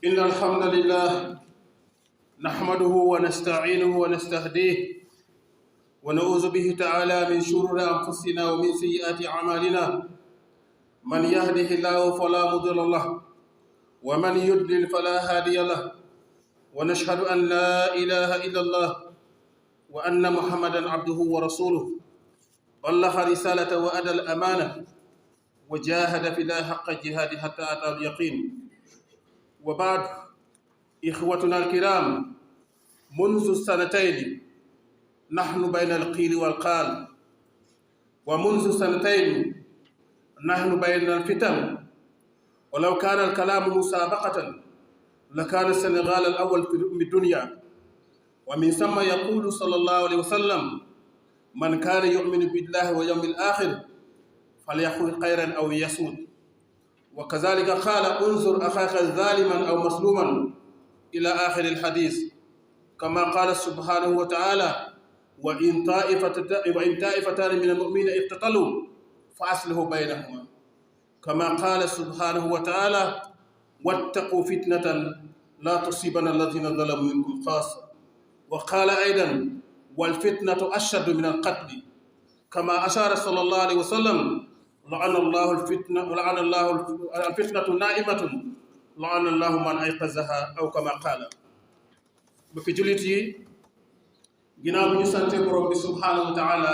إن الحمد لله نحمده ونستعينه ونستهديه ونعوذ به تعالى من شرور أنفسنا ومن سيئات أعمالنا. من يهده الله فلا مضل له ومن يضلل فلا هادي له، ونشهد أن لا إله إلا الله وأن محمدا عبده ورسوله، بلغ رسالة وأدى الأمانة وجاهد في الله حق الجهاد حتى أتى اليقين. وبعد، إخوتنا الكرام، منذ سنتين نحن بين القيل والقال، ومنذ سنتين نحن بين الفتن. ولو كان الكلام مسابقة لكان السنغال الأول في الدنيا. ومن ثم يقول صلى الله عليه وسلم: من كان يؤمن بالله واليوم الآخر فليقل خيرا أو ليصمت. وكذلك قال: انظر أخاك ظالما أو مظلوما إلى آخر الحديث. كما قال سبحانه وتعالى: وإن طائفتان من المؤمنين اقتتلوا فأصلحوا بينهما. كما قال سبحانه وتعالى: واتقوا فتنة لا تصيبن الذين ظلموا منكم خاصة. وقال أيضا: والفتنة أشد من القتل. كما أشار صلى الله عليه وسلم: لعن الله الفتنة نائمة لعن الله من أيقظها، أو كما قال. bokki jullit yi, ginnaaw bi ñu sante borom bi subhanahu wa taala,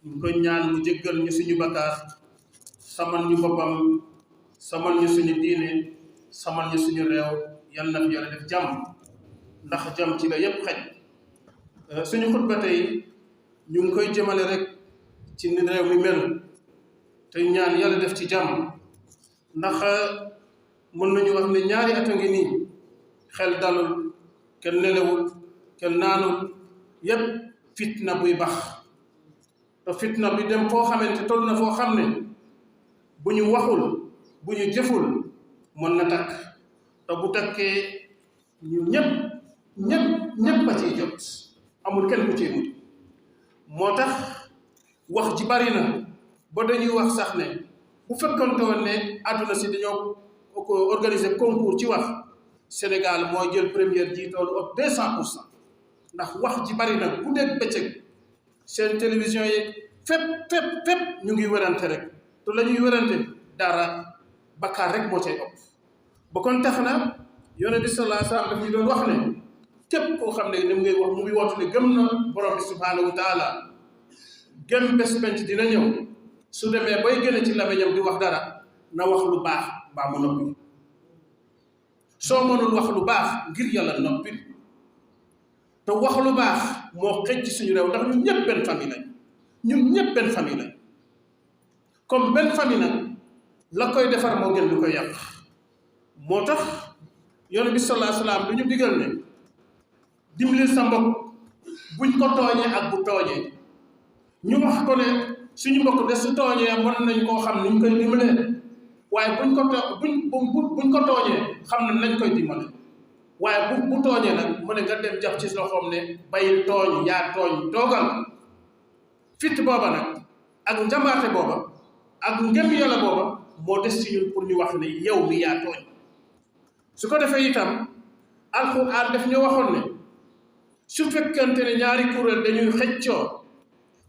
ñu koy ñaan mu jéggal ñu suñu bakkaar, samal ñu boppam, samal ñu suñu diine, samal ñu suñu réew. yal na fi yàlla def jàmm, ndax jàmm ci la yépp xaj. suñu xutba tey ñu ngi koy jëmale rek ci ni réew mi mel, te ñaan yàlla def ci jàmm. ndax mën nañu wax ne ñaari at a ngi nii xel dalul, kenn nelewul, kenn naanul, yépp fitna buy bax. te fitna bi dem foo xamante toll na foo xam ne bu ñu waxul, bu ñu jëful mën na takk. te bu takkee ñu ñépp a ciy jot, amul kenn ku ciy mujj. moo tax wax ji bari na ba dañuy wax sax ne bu fekkonte woon ne àdduna si dañoo ko organiser concours ci wax, Sénégal moo jël première ji toolu ëpp 200%. ndax wax ji bari na bu dee bëccëg, seen télévision yi fépp ñu ngi wérante rek, te la ñuy wérante dara bakkaar rek moo cay ëpp. ba kon tax na Yonent bi sallallahu alayhi wa sallam daf ñu doon wax ne képp koo xam ne mu ngi woote ne gëm na borom bi subhanahu wa taala, gëm bés penc dina ñëw, su demee bay gën ci làmmiñam di wax dara na wax lu baax mbaa mu noppi. soo mënul wax lu baax ngir yàlla noppi. te wax lu baax moo xëj ci suñu réew, ndax ñun ñëpp benn famille lañ. comme benn famille nag la koy defar moo gën lu koy yàq. moo tax Yonent bi sallallahu alayhi wa sallam du ñu digal ne dimbalil sa mbokk buñ ko tooñee ak bu tooñee. ñu wax ko ne suñu mbokk de su tooñee mën nañ koo xam ni ñu koy dimbalee, waaye buñ ko tooñee xam na nañ koy dimbale. waaye bu tooñee nag mu ne nga dem jàpp ci loxoom ne bayil tooñ, yaa tooñ, toogal. fit booba nag ak njambaate booba ak ngëm yàlla booba moo des ci ñun pour ñu wax ne yow mi yaa tooñ. su ko defee itam alxuraan daf ñu waxoon ne su fekkante ne ñaari kuréel dañuy xëccoo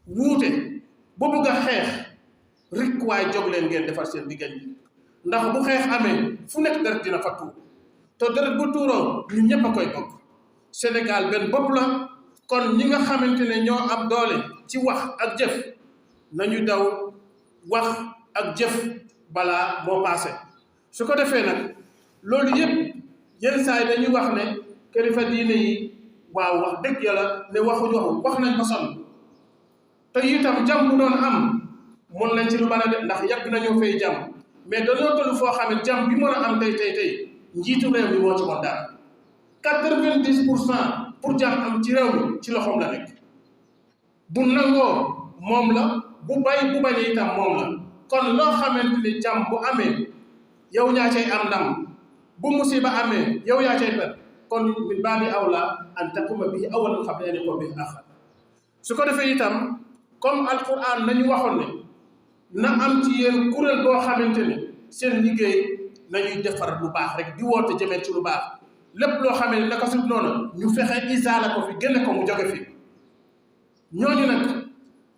wuute ba bëgg a xeex, rik waaye jóg leen ngeen defar seen diggante. ndax bu xeex amee fu nekk deret dina fa tuur, te deret bu tuuroo ñun ñëpp a koy bokk. Sénégal benn bopp la. kon ñi nga xamante ne ñoo am doole ci wax ak jëf nañu daw wax ak jëf balaa moo paase. su ko defee nag loolu yëpp yenn saa yi dañuy wax ne kilifa diine yi waaw wax dëgg yàlla ne waxuñu wax nañ ko sonn. te itam jàmm bu doon am mën nañ ci lu mën a def, ndax yàgg nañoo fay jàmm. mais dañoo toll foo xam ne jàmm bi mën a am tey njiitu réew mi moo ci mën dara. 90% pour jàmm am ci réew mi ci loxoom la nekk. bu nangoo moom la, bu bañee itam moom la. kon loo xamante ni jàmm bu amee yow ñaa cay am ndam, bu musiba amee yow yaa cay perte. kon min baabi awla an taquma bihi awwalan qabla an yakuna bihi aaxar. su ko defee itam comme alquran nañu waxoon ne na am ci yéen kuréel boo xamante ne seen liggéey nañuy defar lu baax rek di woote jëmee ci lu baax lépp loo xamee ne naka sut noonu ñu fexe isaala ko fi génne ko mu jóge fi ñooñu nag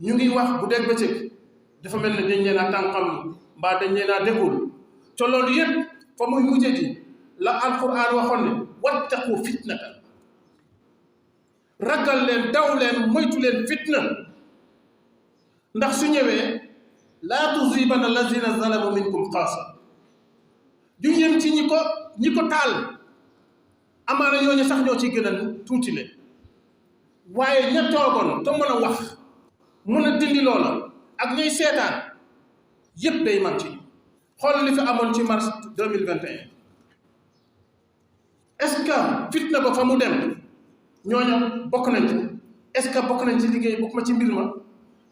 ñu ngi wax bu dégg bëccëg dafa mel ne dañ leen a tànqam mbaa dañ leen a déggul te loolu yëpp fa muy mujjee ji la alquran waxoon ne wattaqu fitnatan ragal leen daw leen moytu leen fitna ndax su ñëwee laa tusibanna allazina zalamu minkum xaasa du yem ci ñi ko taal amaana ñooñu sax ñoo ciy gën a tuuti leen waaye ña toogoon te mën a wax mën a dindi loola ak ñuy seetaan yëpp day man ci xool li fi amoon ci mars 2021 est-ce que fitna ba fa mu dem ñooñu bokk nañ ci est-ce que bokk nañ ci liggéey bokk ma ci mbir ma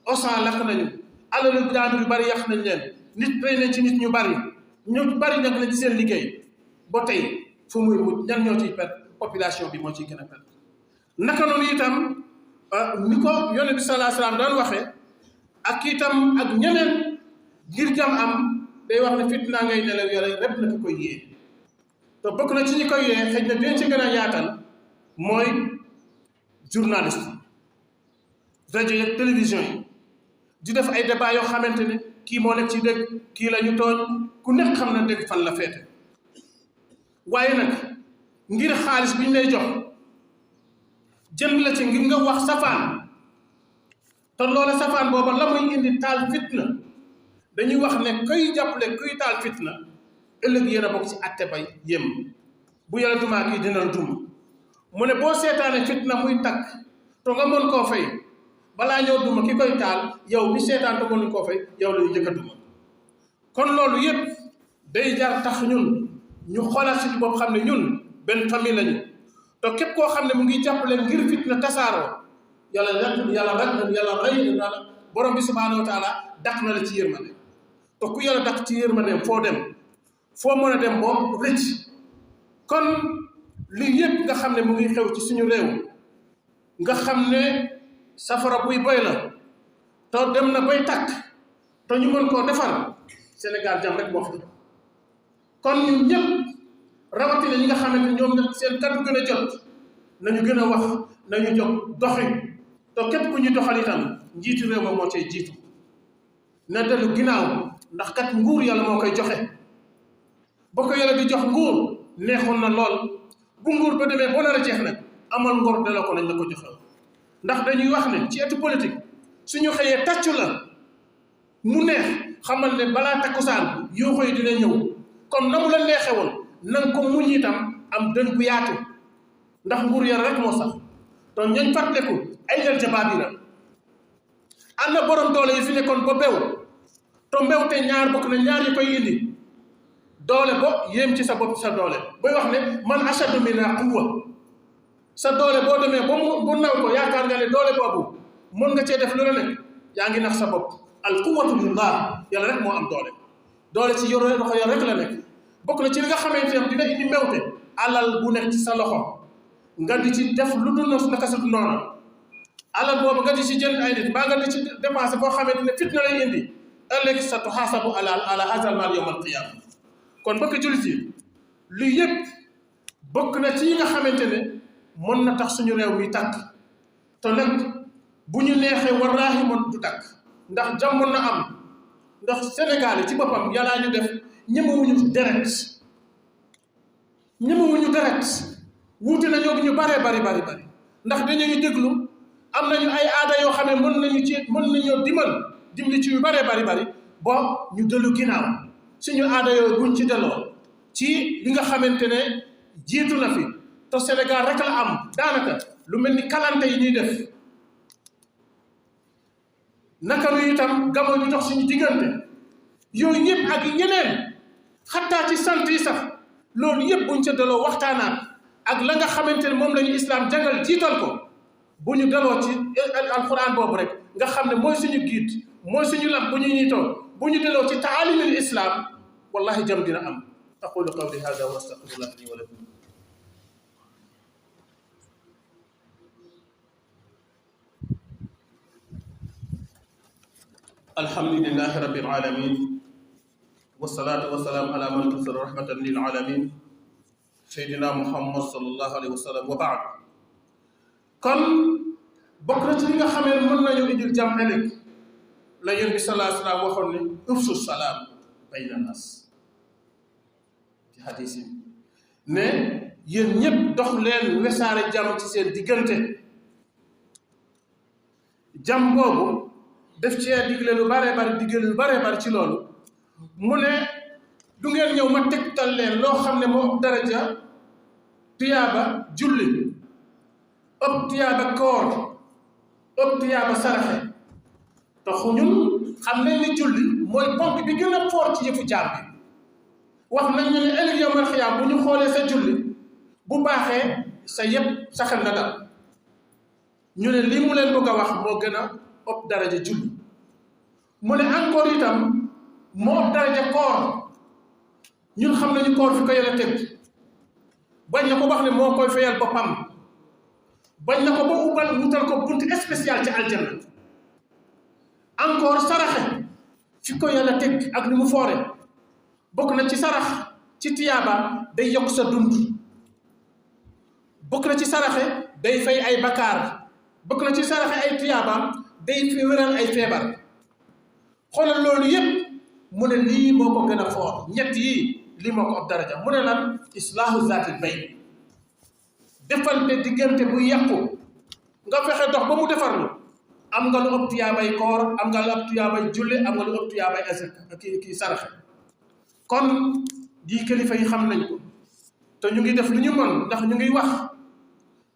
osan lakk nañu alalu jaambur yu bari yàq nañ leen nit rey nañ ci nit ñu bari ñàkk nañ ci seen liggéey ba tey fu muy mujj ñan ñoo ciy perte population bi moo ciy gën a perte naka noonu itam ni ko yonent bi sallallahu alayhi wasallam daan waxee ak itam ak ñeneen ngir jam am day wax ne fitna ngay nelaw yore rek na ki koy yee te bokk na ci ñi koy yee xëy na dinañ ci gën a yaatal mooy journaliste rajo yeeg télévision yi di def ay débat yoo xamante ne kii moo nekk ci dëgg kii la ñu tooñ ku nekk xam na dëgg fan la féete waaye nag ngir xaalis bi ñu lay jox jënd la ci ngir nga wax safaan te loola safaan booba la muy indi taal fitna dañuy wax ne kuy jàppale kuy taal fitna ëllëg yéen a bokk ci atte bay yem bu yàlla dumaa kii dina la duma mu ne boo seetaane fitna muy takk te nga mën koo fay balaa ñëw duma ki koy taal yow bi seetaan te mënuñ koo fay yow la ñu njëkk a duma kon loolu yëpp day jar tax ñun ñu xoolaat suñu bopp xam ne ñun benn famille lañu te képp koo xam ne mu ngi jàppale ngir fitna tasaaroo yàlla rey na la borom bi subhaanahu wa taala dàq na la ci yërmande te ku yàlla dàq ci yërmandeem foo dem foo mën a dem boo rëcc kon lii yëpp nga xam ne mu ngi xew ci suñu réew nga xam ne safara buy boy la te dem na bay tàkk te ñu mën koo defar Sénégal jàmm rek moo fi kon ñun ñëpp rawatina ñi nga xamante ne ñoom nag seen kaddu gën a jot nañu gën a wax nañu jóg doxi te képp ku ñu doxal itam njiitu réew ma moo cay jiitu na dellu ginnaaw ndax kat nguur yàlla moo koy joxe ba ko yàlla di jox nguur neexoon na lool bu nguur ba demee boo nar a jeex nag amal ngor dala ko nañ la ko joxe ndax dañuy wax ne ci etu politique suñu xëyee tàccu la mu neex xamal ne balaa takkusaan yoo koy dina ñëw comme na mu la neexee woon na nga ko muñ itam am dën bu yaatu ndax nguur yàlla rek moo sax te ñooñ fàttaliku ay jël jabaab yi la am na borom doole yi fi nekkoon ba bew te mbew te ñaar bokk na ñaar yi koy indi doole bo yéem ci sa bopp sa doole booy wax ne man ashadu minna quwwa sa doole boo demee bu naw ko yaakaar nga ne doole boobu mën nga cee def lu la nekk yaa ngi nax sa bopp al quwwatu lillah yàlla rek moo am doole ci yor loxo yor rek la nekk bokk na ci li nga xamante ne dina indi mbewte alal bu nekk ci sa loxo nga di ci def lu dul naka sa du noonu alal boobu nga di ci jënd ay nit mbaa nga di ci dépensé boo xamante ne fitna lay indi ëllëg sa tuxaasabu ala hazal mal yawm al qiyama kon bëgg jullit yi lii yëpp bokk na ci yi nga xamante ne mën na tax suñu réew mi tàkk te nag bu ñu neexee waraahi mën du tàkk ndax jàmm mën na am ndax Sénégal yi ci boppam yàllaa ñu def ñemewuñu deret wuute na ñoo ñu bari ndax dañuy déglu am nañu ay aada yoo xam ne mën nañoo dimbali ci yu bari ba ñu dellu ginnaaw suñu aada yooyu buñ ci delloo ci li nga xamante ne jiitu na fi te Sénégal rek la am daanaka lu mel ni kalante yi ñuy def naka nu itam gamo ñu dox suñu diggante yooyu yëpp ak yeneen xattaa ci sant yi sax loolu yëpp buñ ca delloo waxtaanaat ak la nga xamante ne moom la ñu islam jàngal jiital ko bu ñu delloo ci alquran boobu rek nga xam ne mooy suñu giid mooy suñu lam bu ñu ñiitoo bu ñu delloo ci taalimul islam wallahi jam dina am aqulu qawli hada wa astaghfirullah li wa lakum alhamdulillahi rabbil alamin والصلاة والسلام على من أرسل رحمة للعالمين سيدنا محمد صلى الله عليه وسلم وبعد kon bokk na ci li nga xamee mën nañu indil jàmm ëllëg la Yonent bi sallallahu alayhi wa sallam waxoon ne ufsu salaam bayna nas ci hadis yi ne yéen ñëpp dox leen wesaare jàmm ci seen diggante jàmm boobu def cee digle lu bare bari digle lu bare bari ci loolu mu ne du ngeen ñëw ma tegtal leen loo xam ne moo daraja tiyaaba julli ëpp tiyaaba koor ëpp tiyaaba saraxe tax ñun xam nañ ni julli mooy ponk bi gën a foor ci yëfu jaam bi wax nañ ñu ne ëllëg yawmal xiyaam bu ñu xoolee sa julli bu baaxee sa yëpp sa xel na dal ñu ne lii mu leen bëgg a wax moo gën a ëpp daraja julli mu ne encore itam moo ëpp daraja koor ñun xam nañu koor fi ko yàlla teg bañ na ko wax ne moo koy fayal boppam bañ na ko ba ubbal wutal ko buntu spécial ci aljanna encore saraxe fi ko yàlla teg ak ni mu foore bokk na ci sarax ci tiyaaba day yokk sa dund bokk na ci saraxe day fay ay bakkaar bokk na ci saraxe ay tiyaaba day fi wéral ay feebar xoolal loolu yépp mu ne lii moo ko gën a foor ñett yi lii moo ko ab daraja mu ne lan islaahu zaatil bayn defante diggante bu yàqu nga fexe dox ba mu defarlu am nga lu ëpp tiyaabay koor am nga lu ëpp tiyaabay julli am nga lu ëpp tiyaabay asaka kii saraxe kon di kilifa yi xam nañ ko te ñu ngi def lu ñu mën ndax ñu ngi wax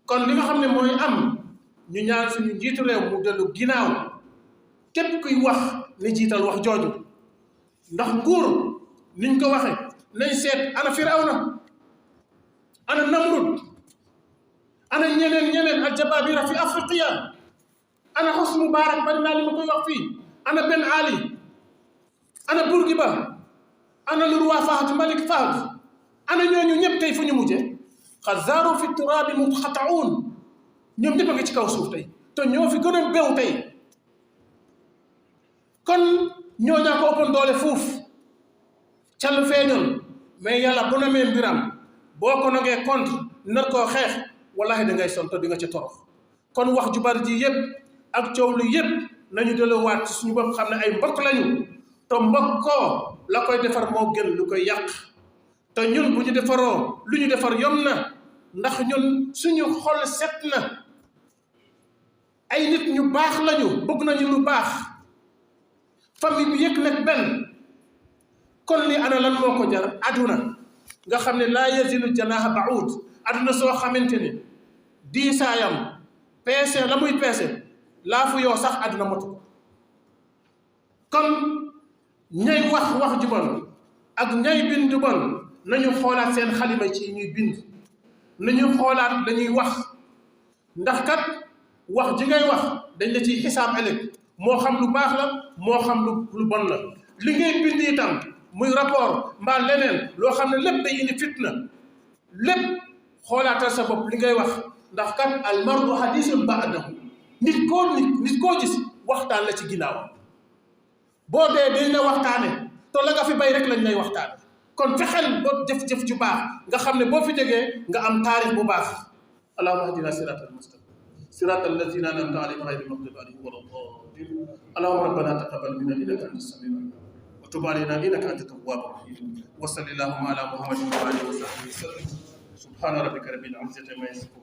kon li nga xam ne mooy am ñu ñaan suñu njiitu réew mu dellu ginnaaw képp kuy wax ni jiital wax jooju ndax nguur niñ ko waxe nañ seet ana firawna ana namrud ana ñeneen aljabaabira fi afriqiya ana Hosni Moubarak bari naa li ma koy wax fii ana Ben Ali ana Bourguiba ana le roi Fahd Malik Fahd ana ñooñu ñëpp tey fu ñu mujje qad zaaru fi turaabi munqata'uun ñoom ñëpp a ngi ci kaw suuf tey te ñoo fi gën a beew tey kon ñoo ñaa ko ëppoon doole fuuf callu feeñoon mais yàlla bu na mee mbiram boo ko nogee contre nar koo xeex wallahi da ngay son te di nga ci torox kon wax ju bari ji yëpp ak coow lu yëpp nañu delluwaat ci suñu bopp xam ne ay mbokk lañu te mbokkoo la koy defar moo gën lu koy yàq te ñun bu ñu defaroo lu ñu defar yom na ndax ñun suñu xol set na ay nit ñu baax lañu bëgg nañu lu baax famille bi yëg nag benn kon li ana lan moo ko jar aduna nga xam ne laa yazilu janaaha baud aduna soo xamante ni diisaayam peese la muy peese laa fu yoo sax aduna motu kon ñay wax ju bon ak ñay bind ju bon nañu xoolaat seen xalima ci ñuy bind nañu xoolaat lañuy wax ndax kat wax ji ngay wax dañ la ciy xisaab ëllëg moo xam lu baax la moo xam lu bon la li ngay bind itam muy rapport mbaa leneen loo xam ne lépp day indi fitna lépp xoolaatal sa bopp li ngay wax ndax kat al mar'u hadiisun ba'dahu nit koo gis waxtaan la ci ginnaaw boo dee dañ la waxtaane te la nga fi bay rek lañ lay waxtaane kon fexeel boo jëf-jëf ju baax nga xam ne boo fi jógee nga am taarix bu baax allahumma ahdina siraatal mustaqim siraatal lazina an'amta alayhim ghayril maghdubi alayhim wa lad-dallin allahumma rabbana taqabbal minna innaka antas samiul alim wa tub alayna innaka antat tawwabur rahim wa sallallahu ala muhammadin wa alihi wa sahbihi wa sallam subhana rabbika rabbil izzati amma yasifun